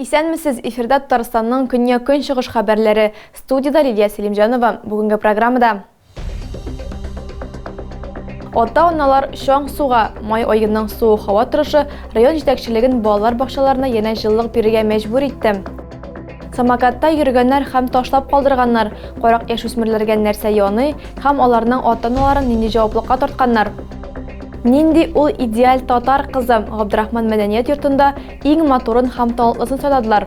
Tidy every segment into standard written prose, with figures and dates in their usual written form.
Исәнмесез, эфирда Татарстанның көньяк-көнчыгыш хәбәрләре. Студиядә Лилия Сәлимҗанова. Бүгенге программада Ата-аналар чаң суга. Май аеның суык һава торышы район җитәкчелеген балалар бакчаларына янә җылылык бирергә мәҗбүр итте. Самокатта йөргәннәр һәм ташлап калдырганнар. Карак яшүсмерләргә нәрсә яный һәм аларның ата-аналарын нинди җаваплыкка тартканнар? Нинди ул идеаль татар кызы? Габдрахман мәдәният йортында иң матурын һәм талантлысын сайладылар.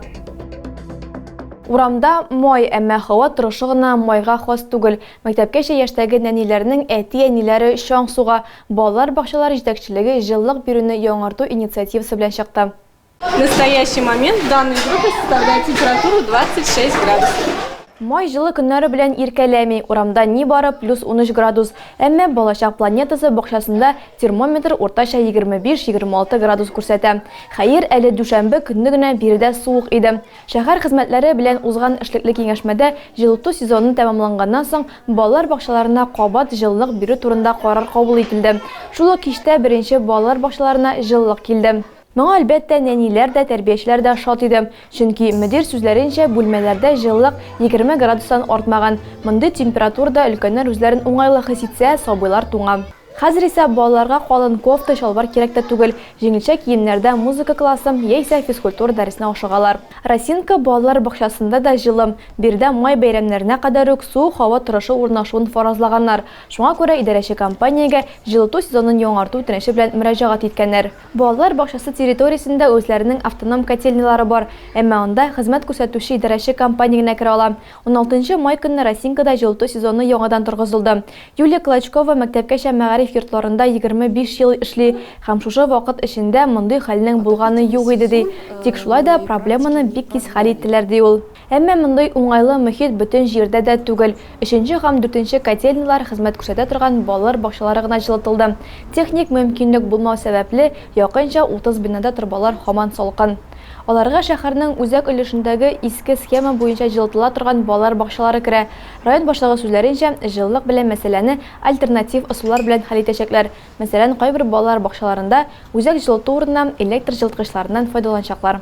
Урамда май, әмма һава торышы гына майга хас түгел. Мәктәпкәчә яшьтәге нәниләрнең әти-әниләре чаң суга, балалар бакчалары җитәкчелеге җылылык бирүне яңарту инициативасы белән чыкты. В настоящий момент в данной группе составляет температуру 26 градусов. Май җылы көннәре белән иркәләми, урамда нибары плюс 13 градус. Әмма Балачак планетасы бакчасында термометр уртача 25-26 градус күрсәтә. Хәер, әле дүшәмбе көнне генә биредә суык иде. Шәһәр хезмәтләре белән узган эшлекле киңәшмәдә җылыту сезоны тәмамланганнан соң балалар бакчаларына кабат җылылык бирү турында карар кабул ителде. Шул ук кичтә беренче балалар бакчаларына җылылык килде. Моңа, әлбәттә, нәниләр дә, тәрбиячеләр дә шат иде. Чөнки, мөдир сүзләренчә, бүлмәләрдә җылылык 20 градустан артмаган. Мондый температурада өлкәннәр үзләрен уңайлы хис итсә, сабыйлар туңа. Хәзер исә балаларга калын кофта, чалбар кирәк тә түгел, җиңелчә киемнәрдә музыка классы яисә физкультура дәресенә ашыгалар. Росинка балалар бакчасында да җылы. Биредә май бәйрәмнәренә кадәр үк суык һава торышы урнашуын фаразлаганнар. Шуңа күрә идарәче компаниягә җылыту сезонын яңарту үтенече белән мөрәҗәгать иткәннәр. Балалар бакчасы территориясендә үзләренең автоном котельныйлары бар, әмма анда хезмәт күрсәтүче идарәче компания генә керә ала. Уналтынчы май көнне Росинкада җылыту сезоны яңадан торгызылды. Юлия Клочкова мәктәпкәчә мәгариф йортларында 25 ел эшли һәм шушы вакыт эчендә мондый хәлнең булганы юк иде, ди. Тик шулай да проблеманы бик тиз хәл иттеләр, ди ул. Әмма мондый уңайлы мохит бөтен җирдә дә түгел. Өченче һәм дүртенче котельныйлар хезмәт күрсәтә торган балалар бакчалары гына җылытылды. Техник мөмкинлек булмау сәбәпле, якынча 30 бинада торбалар һаман салкын. Аларга шәһәрнең үзәк өлешендәге иске схема буенча җылытыла торган балалар бакчалары керә. Район башлыгы сүзләренчә, җылылык белән мәсьәләне альтернатив ысуллар белән хәл итәчәкләр. Мәсәлән, кайбер балалар бакчаларында үзәк җылыту урынына электр җылыткычларыннан файдаланачаклар.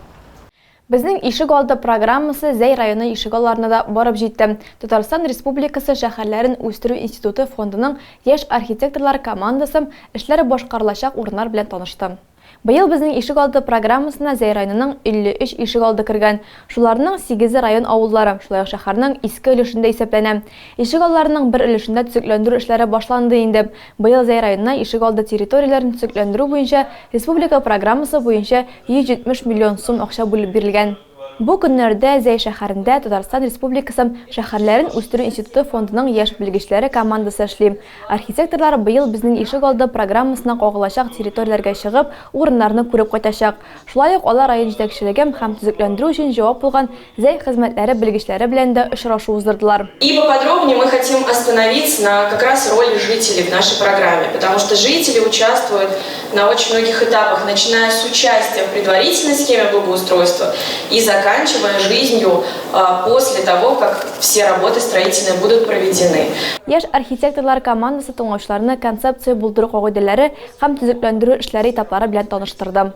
Безнең ишек алды программасы Зәй районы ишегалларына да барып җитте. Татарстан Республикасы шәһәрләрен үстерү институты фондының яшь архитекторлар командасы эшләр башкарылачак урыннар белән танышты. Быел Безнең ишек алды программасына Зәй районының 53 ишегалды кергән. Шуларның сигезе район авыллары, шулай ук шәһәрнең иске өлешендә исәпләнә. Ишегалларының бер өлешендә төзекләндерү эшләре башланды инде. Быел Зәй районына ишегалды территорияләрен төзекләндерү буенча республика программасы буенча 170 миллион сум акча бүлеп бирелгән. Бу көннәрдә Зәй шәһәрендә Татарстан Республикасы шәһәрләрен үстерү институты фондының яшь белгечләре командасы эшли. Архитекторлар быел Безнең ишек алды программасына кагылачак территорияләргә чыгып, урыннарны күреп кайтачак. Шулай ук алар район җитәкчелеге һәм төзекләндерү өчен җавап булган Зәй хезмәтләре белгечләре белән дә очрашу уздырдылар. И поподробнее мы хотим остановиться на как раз роли жителей в нашей программе, потому что жители участвуют на очень многих этапах, начиная с участия в предварительной схеме благоустройства и заканчивая жизнью после того, как все работы строительные будут проведены. Яшь архитекторлар командасы тыңлаучыларны концепция булдыру кагыйдәләре һәм төзекләндерү эшләре этаплары белән таныштырды.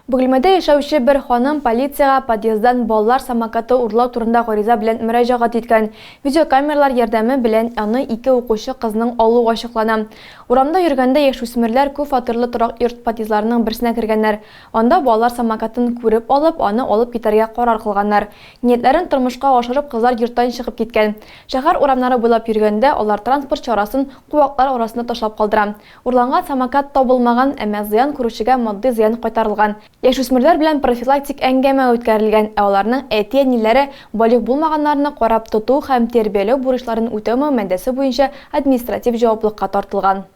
Бөгелмәдә яшәүче бер ханым полициягә подъезддан балалар самокаты урлау турында гариза белән мөрәҗәгать иткән. Видеокамералар ярдәме белән аны ике укучы кызның алуы ачыклана. Урамда йөргәндә яшүсмерләр күп фатирлы торак йорт подъездларының берсенә кергәннәр. Анда балалар самокатын күреп алып, аны алып китәргә карар кылганнар. Ниятләрен тормышка ашырып, кызлар йорттан чыгып киткән. Шәһәр урамнары буйлап йөргәндә, алар транспорт чарасын куаклар арасында ташлап калдыра. Урланган самокат табылмаган, әмма зыян күрүчегә матди зыян кайтарылган. Яшүсмерләр белән профилактик әңгәмә үткәрелгән, ә аларның әти-әниләре балигъ булмаганнарны карап тоту һәм тәрбияләү бурычларын үтәмәү маддәсе буенча административ җаваплыкка тартылган.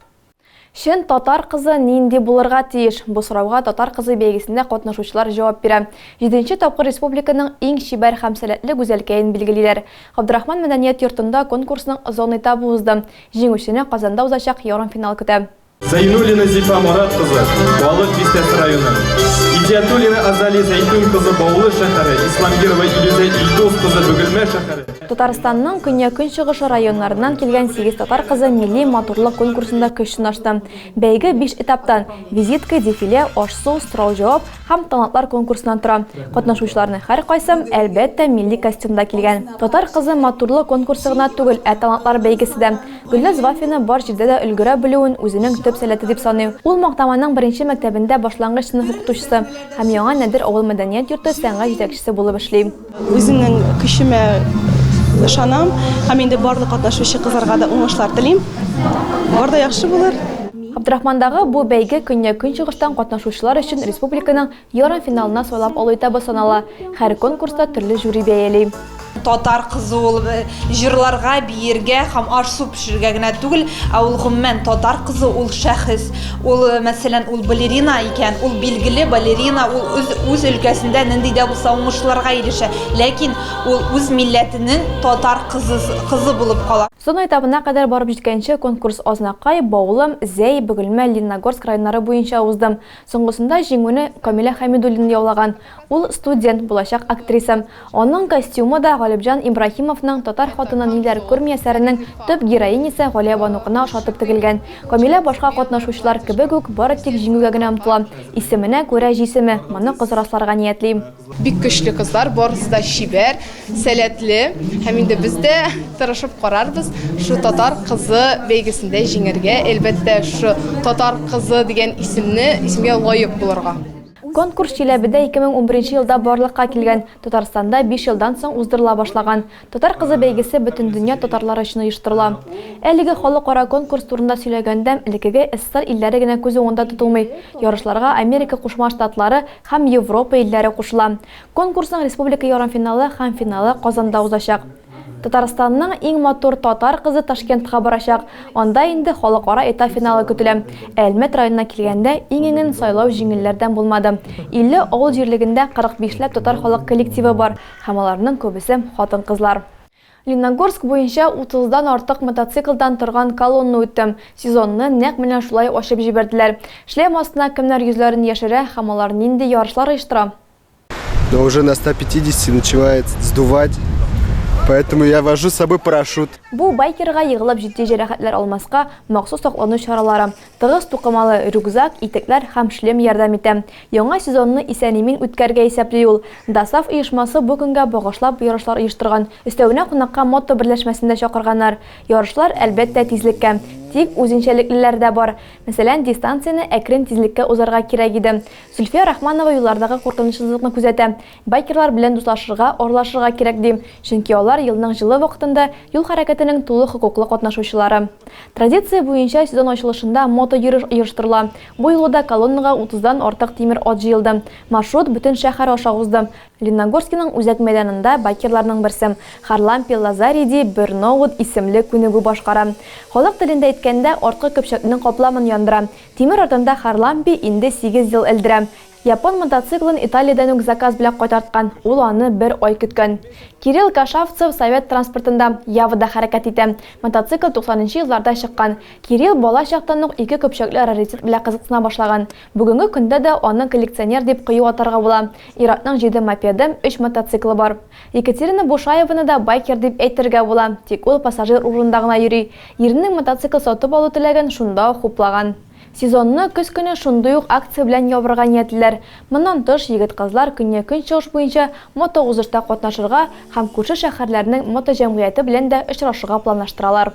Чын татар кызы нинди булырга тиеш? Бу сорауга Татар кызы бәйгесендә катнашучылар җавап бирә. Җиденче тапкыр республиканың иң чибәр һәм сәләтле гүзәлкәен билгелиләр. Габдрахман мәдәният йортында конкурсның зона этабы узды. Җиңүчене Казанда узачак ярымфинал көтә. Зәйнуллина Зифа Марат кызы, Балык Бистәсе районы. Идиятуллина Азалия Зәйтүн кызы, Баулы шәһәре. Исламгирова Илүзә Илдус кызы, Бөгелмә шәһәре. Татарстанның көньяк-көнчыгыш районнарыннан килгән сигез татар кызы милли матурлык конкурсында көч сынашты. Бәйге биш этаптан, визитка, дефиле, аш-су, сорау-җавап һәм талантлар конкурсыннан тора. Катнашучыларның һәркайсы, әлбәттә, милли костюмда килгән. Татар кызы матурлык конкурсы гына түгел, ә талантлар бәйгесе дә. Гөлназ Вафина бар җирдә дә өлгерә белүен үзенең төп сәләте дип саный. Ул Мактаманың беренче мәктәбендә башлангыч сыйныф укытучысы һәм Яңа Нәдер авыл мәдәният йорты сәнгать җитәкчесе булып эшли. Үземнең көчемә ышанам һәм инде барлык катнашучы кызларга да уңышлар телим. Бар да яхшы булыр. Габдрахмандагы бу бәйге көньяк-көнчыгыштан катнашучылар өчен республиканың Ярымфиналына сайлап алу этабы санала. Һәр конкурста төрле жюри бәяли. Татар кызы ул җырларга, биергә һәм аш-су пешерергә генә түгел, ә ул гомумән татар кызы ул шәхес. Ул, мәсәлән, ул балерина икән, ул билгеле балерина, ул үз, үз өлкәсендә нинди дә булса уңышларга ирешә. Ләкин ул үз милләтенең татар кызы, кызы булып кала. Зона этабына кадәр барып җиткәнче конкурс Азнакай, Баулы, Зәй, Бөгелмә, Лениногорск районнары буенча узды. Соңгысында җиңүне Камилә Хәмидуллина яулаган. Ул, студент, булачак актриса. Аның костюмы да Галимҗан Ибраһимовның Татар хатыны ниләр күрми әсәренең төп героинясе Галиябанукына ошатып тегелгән. Камилә башка катнашучылар кебек үк бары тик җиңүгә генә омтыла. Исеменә күрә җисеме, моны кыз расларга ниятли. Бик көчле кызлар, барысы да чибәр, сәләтле һәм инде без дә тырышып карарбыз шул татар кызы бәйгесендә җиңәргә, әлбәттә, шушы татар кызы дигән исемне, исемгә лаек булырга. Конкурс Чиләбедә 2011 елда барлыкка килгән, Татарстанда биш елдан соң уздырыла башлаган. Татар кызы бәйгесе бөтендөнья татарлары өчен оештырыла. Әлеге халыкара конкурс турында сөйләгәндә, элеккеге СССР илләре генә күз уңында тотылмый. Ярышларга Америка Кушма Штатлары һәм Европа илләре кушыла. Конкурсның республика ярымфиналы һәм финалы Казанда узачак. Татарстанның иң матур татар кызы Ташкентка барачак, анда инде халыкара этап финалы көтелә. Ә Әлмәт районына килгәндә, иң-иңен сайлау җиңелләрдән булмады. 50 авыл җирлегендә 45 ләп татар халык коллективы бар һәм аларның күбесе, хатын-кызлар. Лениногорск буенча утыздан артык мотоциклдан торган колонна үтте. Сезонны нәкъ менә шулай ачып җибәрделәр. Шлем астына кемнәр йөзләрен яшерә һәм алар нинди ярышлар оештыра? Но уже на 150 начинает сдувать, поэтому я вожу с собой парашют. Бу байкерга егылып җитди җәрәхәтләр алмаска махсус саклану чаралары, тыгыз тукымалы рюкзак, итекләр һәм шлем ярдәм итә. Яңа сезонны исән-имин үткәрергә исәпли ул. ДОСААФ оешмасы бу көнгә багышлап ярышлар оештырган. Өстәвенә кунакка мотоберләшмәсен дә чакырганнар. Ярышлар, әлбәттә, тизлеккә. Тик үзенчәлеклеләр дә бар. Мәсәлән, дистанцияне әкрен тизлеккә узарга кирәк иде. Зөлфия Рахманова юллардагы куркынычсызлыкны күзәтә. Байкерлар белән дуслашырга, аралашырга кирәк, ди. Чөнки алар елның җылы вакытында юл хәрәкәтенең тулы хокуклы катнашучылары. Традиция буенча сезон ачылышында мотойөреш оештырыла. Бу юлы да колоннага утыздан артык тимер ат җыелды. Маршрут бөтен шәһәр аша узды. Лениногорскиның үзәк мәйданында байкерларның берсе, Харлампий Лазариди Берноут исемле күнегү башкара. Халык телендә әйткәндә, арткы көпчәкнең капламын яндыра. Тимер артында Харлампий инде сигез ел элдерә. Япон мотоциклын Италиядән үк заказ белән кайтарткан, ул аны бер ай көткән. Кирилл Кашавцев совет транспортында, Явада хәрәкәт итә. Мотоцикл туксанынчы елларда чыккан. Кирилл бала чактан ук ике көпчәкле раритет белән кызыксына башлаган. Бүгенге көндә дә аны коллекционер дип кыю атарга була. Ир-атның җиде мопеды, өч мотоциклы бар. Екатерина Бушаеваны да байкер дип әйтергә була, тик ул пассажир урынында гына йөри. Иренең мотоцикл сатып алу теләген шунда ук хуплаган. Сезонны көз көне шундый ук акция белән ябарга ниятлиләр. Моннан тыш, егет-кызлар көньяк-көнчыгыш буенча мотоузышта катнашырга һәм күрше шәһәрләрнең мотоҗәмгыяте белән дә очрашырга планлаштыралар.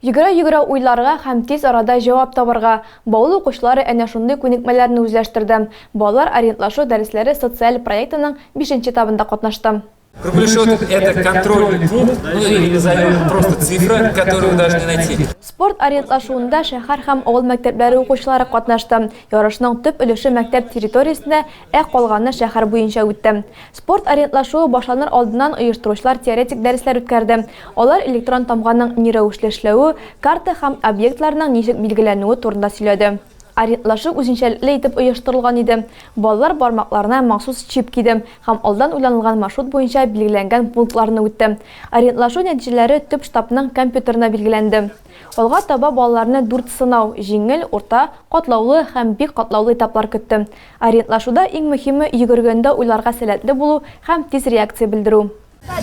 Йөгерә-йөгерә уйларга һәм тиз арада җавап табарга. Баулы укучылары әнә шундый күнекмәләрне үзләштерде. Балалар ориентлашу дәресләре социаль проектының бишенче этабында катнашты. Круглый счет это контрольный пункт, ну или назовем просто цифра, которую вы должны найти. Спорт ориентлашуында шәһәр һәм авыл мәктәпләре укучылары катнашты. Ярышның төп өлеше мәктәп территориясендә, ә калганы шәһәр буенча үтте. Спорт ориентлашуы башланыр алдыннан оештыручылар теоретик дәресләр үткәрде. Алар электрон тамганың ни рәвешле эшләве, карта һәм объектларның ничек билгеләнүе турында сөйләде. Ориентлашу үзенчәлекле итеп оештырылган иде. Балалар бармакларына махсус чип киде һәм алдан уйланылган маршрут буенча билгеләнгән пунктларны үтте. Ориентлашу нәтиҗәләре төп штабның компьютерына билгеләнде. Алга таба балаларны дүрт сынау, җиңел, урта, катлаулы һәм бик катлаулы этаплар көтте. Ориентлашуда иң мөһиме, йөгергәндә уйларга сәләтле булу һәм тиз реакция белдерү.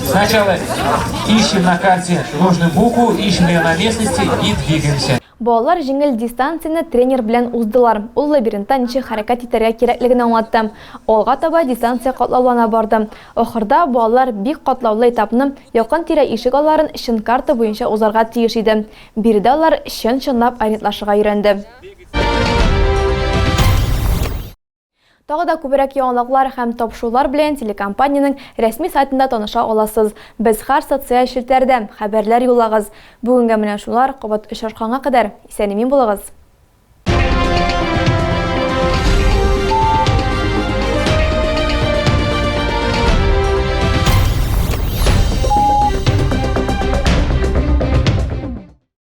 Сначала ищем на карте нужную букву, ищем ее на местности и двигаемся. Балалар җиңел дистанцияне тренер белән уздылар. Ул лабиринтта ничек хәрәкәт итәргә кирәклеген аңлатты. Алга таба дистанция катлаулана барды. Ахырда балалар бик катлаулы этапны, якын-тирә ишек алларын чын карта буенча узарга тиеш иде. Биредә алар чын-чынлап ориентлашырга өйрәнде. Тагы да күбрәк яңалыклар һәм тапшырулар белән телекомпаниянең рәсми сайтында таныша аласыз. Без һәр социаль челтәрдә, хәбәрләр юллагыз. Бүгенгә менә шулар, кабат очрашканга кадәр, исән-имин булыгыз!